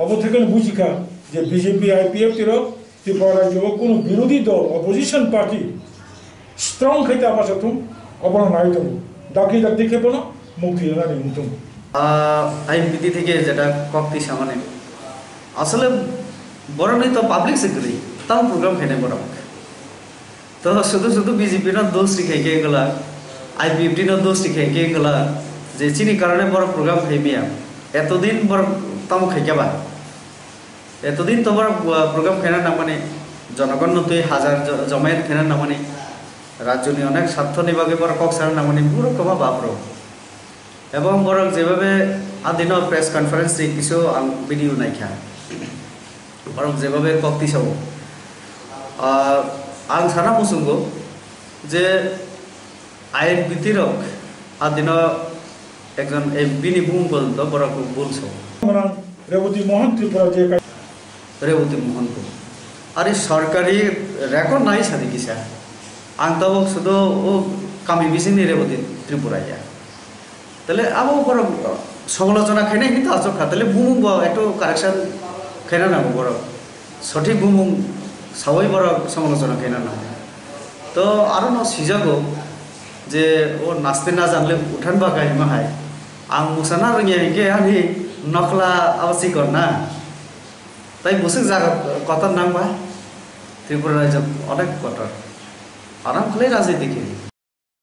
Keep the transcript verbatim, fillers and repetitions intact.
Obo thekeno bujikha je B J P I P F T rok Tripura rajyo o kunu birodhi dol, opposition party, strong khai ta basa thung, obono nai tongo. Dakti dakti khe bono mukti rwnani wng tongo. Ah, I P T থেকে যেটা cock tisa mane, আসলে বড় নেই তো public secretary, তাও প্রোগ্রাম খাইনি বড়। তো শুধু শুধু B J P no দোষ রিখাই কে গলা, I P F T no দোষ রিখাই কে গলা, যে চিনি কারণে বড় প্রোগ্রাম খাই মিয়া। এতদিন বড় তামো খাই কেবা? এতদিন তো বড়, আহ, প্রোগ্রাম খাইনা নামানি, জনগণ নতুই হাজার জ-, জমায়েত খাইনা নামানি, রাজ্যনি অনেক স্বার্থ নিবাগে বড় কক সারা নামানি, পুরো কমা বাপরো। Ebong borok jebabe adino press conference ni kisu ang video naikha. Borok jebabe kok tisao. Ah, ang sana muchungo je I N B T rok adino ekjon M P ni bumung porjonto borok bulso. Gwnang Reboti Mohan Tripura je kai- Reboti Mohan bo. Ari sorkari record nai sadi kisa. Ang tabok sudo o kami bisingni Reboti Tripura ya. Tale abo borok somolochona khainai hinwi to achuk kha. Tale bumung bo ekto correction khaina nango borok. Sothik bumung sawi borok somolochona khaina nango. To aro no sijago je o naste na jangle uthan ba kaima hai. Ang musana rwngya hinkhe ani nokla abo sikon na. Tai bwswk jaga kotor nang ba? Tripura rajyo onek kotor. Aram khlai rajniti khe.